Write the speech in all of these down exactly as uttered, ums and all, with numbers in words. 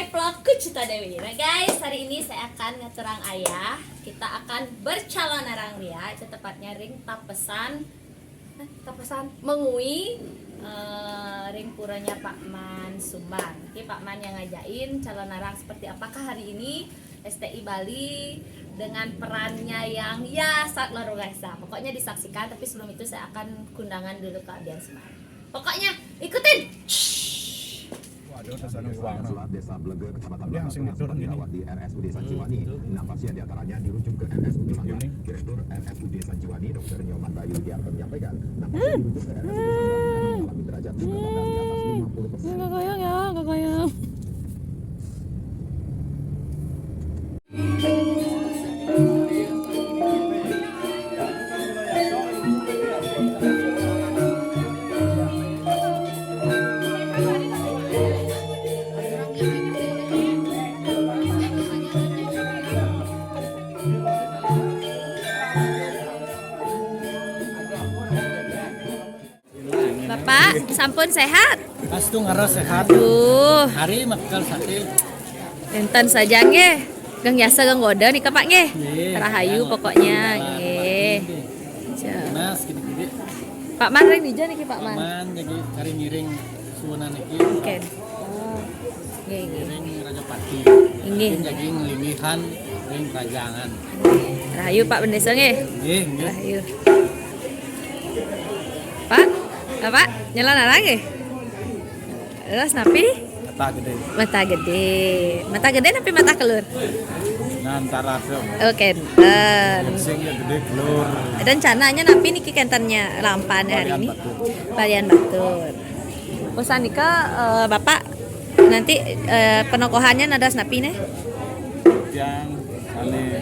Vlog Kucita Dewi. Nah guys, hari ini saya akan ngaturang ayah. Kita akan bercalonarang ria, itu tepatnya ring Tapesan, eh, Tapesan Mengwi, eh, ring puranya Pak Man Sumbang. Oke, Pak Man yang ngajain calonarang seperti apakah hari ini S T I Bali dengan perannya yang ya sangat luar biasa. Pokoknya disaksikan, tapi sebelum itu saya akan kundangan dulu ke Abian Semar. Pokoknya ikutin. Waduh, terus anu iwang. Desa Blega, Kecamatan Dia langsung diturun gini. Dirawat di R S U D Sanjiwani. Hmm, betul. Enam pasien diantaranya dirujuk ke R S U D Mangga. Direktur R S U D Sanjiwani, Dokter Nyoman Bayu Widianto menyampaikan, enam pasien dirujuk ke R S U D Mangga mengalami derajat luka bakar di atas lima puluh persen. Nggak goyang ya, nggak goyang. Bapak, sampun sehat? Astu ngaras sehat. Aduh. Hari makan sate. Enten saja nggih. Gang yasa gang goda nih Pak nggih. Nggih, rahayu pokoknya nggih. Nggih. Mas gini-gini. Pak Man ring dija niki Pak Man. Man jadi kari miring suwunan niki. Oke. Oh. Nggih, nggih. Ring Rajapati. Inggih. Ring daging lilihan, ring rajangan. Rahayu Pak Bendesa nggih. Nggih, nggih. Rahayu. Pak, Bapak, nyalonarang nggih? Leres napi? Mata gede. Mata gede. Mata gede napi mata kelur? Nah, antara tuh. Oh, kenten. Sing ya gede kelur. Rencananya napi niki kentennya lampahan hari ini? Varian batur. Varian batur. Usan nika, eh, Bapak nanti, eh, penokohannya nadas napi nih? Yang saling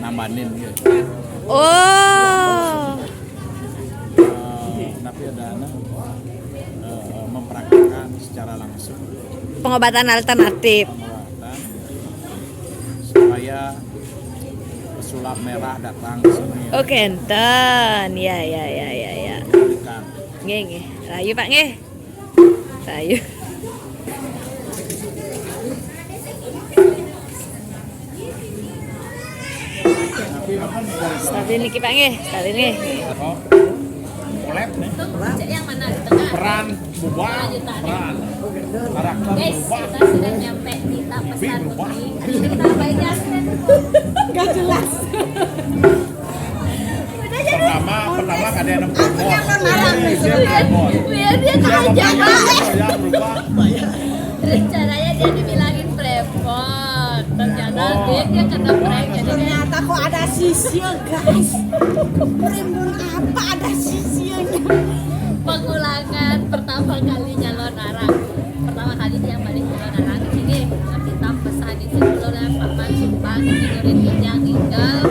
nambanin gitu. Oh. Eh, tapi ada anu, eh, mempraktekkan secara langsung. Pengobatan alternatif. Pengobatan supaya pesulap merah datang ke sini. Oh, kenten. Ya, ya, ya, ya, ya. Bukan. Nggih, nggih. Rahayu, Pak, nggih. Rahayu. Stabil niki, Pak, nggih. Stabil nggih. Polep nih. Yang mana di tengah? Peran berubah, peran. Karakter berubah. Guys, kita sudah nyampe di Tapesan Mengwi. Kita bayar. Nggak jelas. Pertama, pertama kada ada yang promote. Dia promote. Biar dia kerja, Pak. Dia berubah. Rencananya dia dibilangin prepot. Ternyata dia, dia kena prank. Jadi ternyata kok ada sisir, guys. Prepot apa ada sisirnya? Pengulangan pertama kali nyalonarang. Pertama kali dia balik nyalonarang. Ini kita pesan itu dulu lah, Pak Man Sumbang, tidur di kijang, tinggal.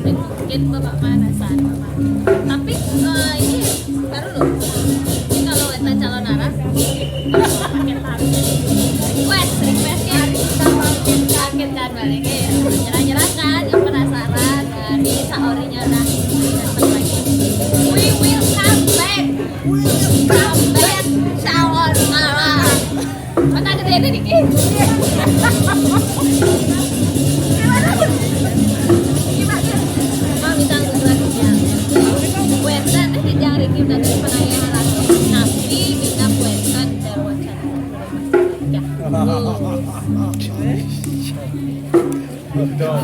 Mungkin Bapak Man, asal Bapak. Tapi, eh, ini baru loh. Ini kalau wénten calonarang, pakai tarif. Request, request ya. Kita makin kaget kan balik ya. Nyerah-nyerah kan, yang penasaran. Nah, ini saorinya udah datang lagi. We will come back. We will come back. Calonarang. Mata gedé ini dikit. Gimana? Gimana? Mau minta aku buat dia. Wénten téh di Jang Riki udah terima ya. Tapi kita wénten lewat sana. Ya.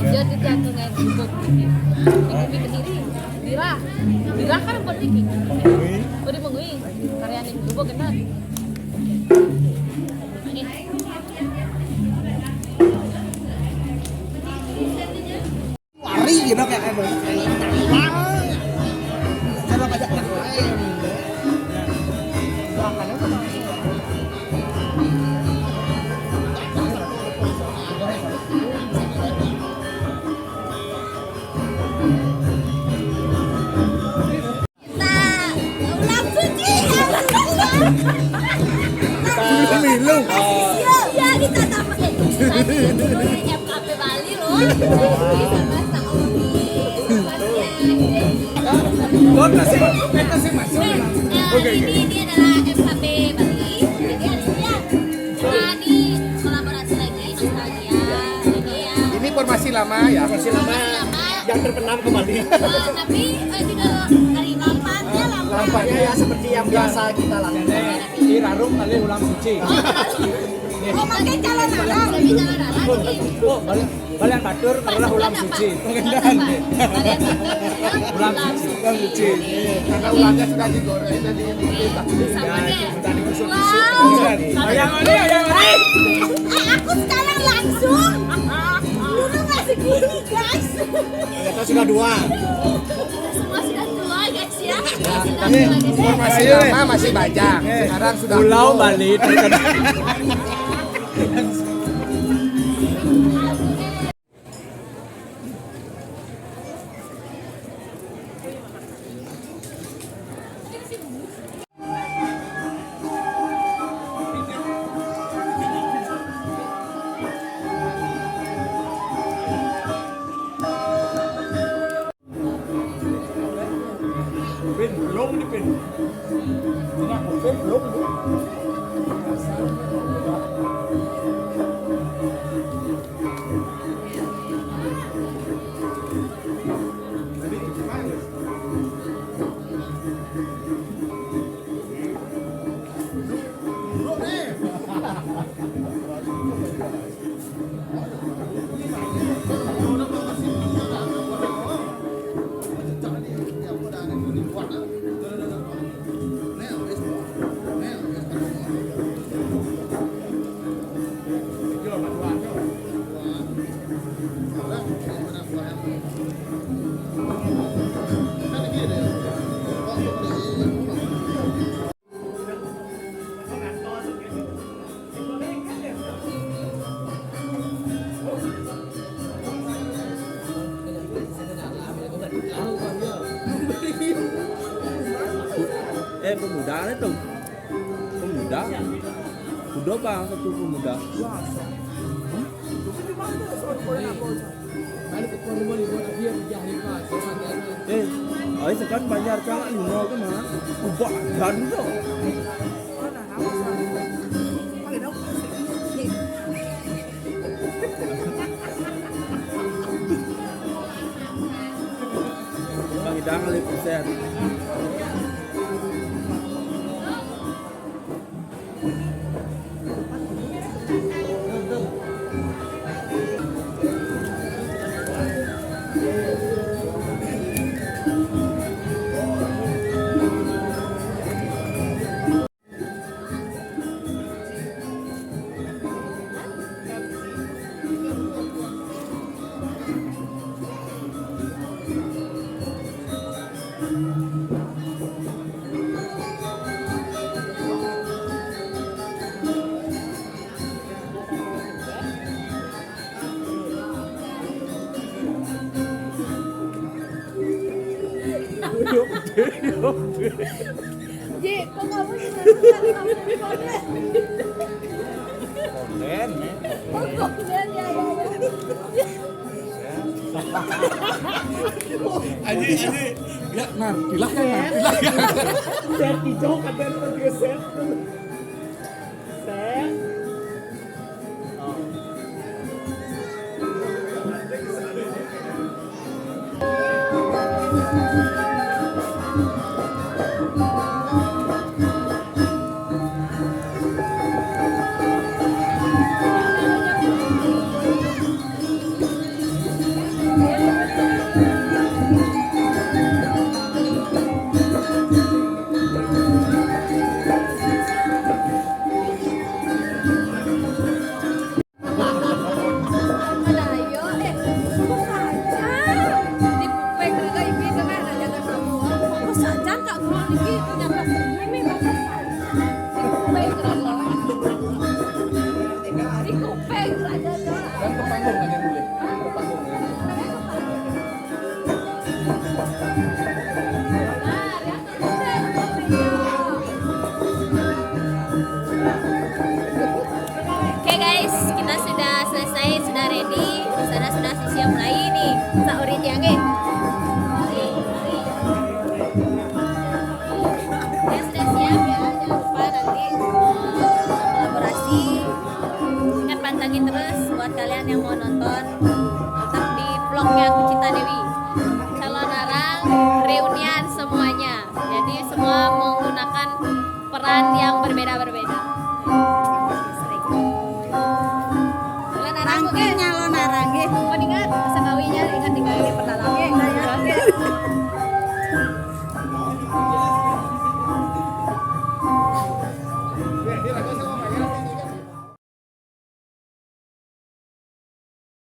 Jadi jangan gubuk. Ini Kediri. Dira. Dira kan buat Riki. Mengwi. Oh, di Mengwi. Karya nih gubuk kan. Lari gitu kayak, kayak, wah, cara ngajak yang lain. Nah, ulam suci. Milu. Ya, kita tambah. Eh, tadi itu dari F K P Bali loh. Bisa bahasa Ogi. Lo kasih, kasih masuk. Nah, oke, ini, oke. Ini adalah F K P Bali. Jadi ada dia. Nah, ini kolaborasi Lama ya, masih lama yang terbenam kembali. Eh, tapi, eh, juga dari lampanya, lampanya. Lampanya ya seperti yang biasa kita lakukan. Ini rarung kali ulam suci. Oh, pakai calon anak. Pakai calon anak. Oh, balik, balik batur, kalau ulam suci. Ulam suci. Ulam suci. Karena ulamnya sudah digoreng dan diikat. Sama deh. Wow. Yang ini, yang ini. Eh, aku sekarang langsung. Dulu masih gini, guys. Ternyata sudah dua. Semua sudah tua, guys, ya. Sudah tua, guys, ya. Masih lama, masih bajang. Sekarang sudah pulau Bali. Pin, belum ni, Pin. Ini aku, Pin, belum, belum. Eh, pemuda itu. Pemuda. Udah bang, satu pemuda. Eh, ayo sekarang banyak kan, ini mau ke mana? Ubah dan tuh. Bang Idang lagi konser. Ji, kok kamu cuma konten? Konten, ya. Oh, konten, ya, ya, ya. Aji, aji. Ya, nah, hilaf kan, nah, hilaf. Share hijau, kan, share. Share. Oke guys, kita sudah selesai, sudah ready. Di sana sudah siap mulai nih. Sauri tiang, eh. Ya sudah siap ya, jangan lupa nanti, eh, kolaborasi. Ingat pantengin terus buat kalian yang mau nonton. Tetap Oke, aku Cinta Dewi. Calonarang reunian semuanya. Jadi semua menggunakan peran yang berbeda-berbeda. Calonarang, oke. Nyalonarang, nggih. Mendingan sakawinya ingat tinggal di pedalaman. Oke.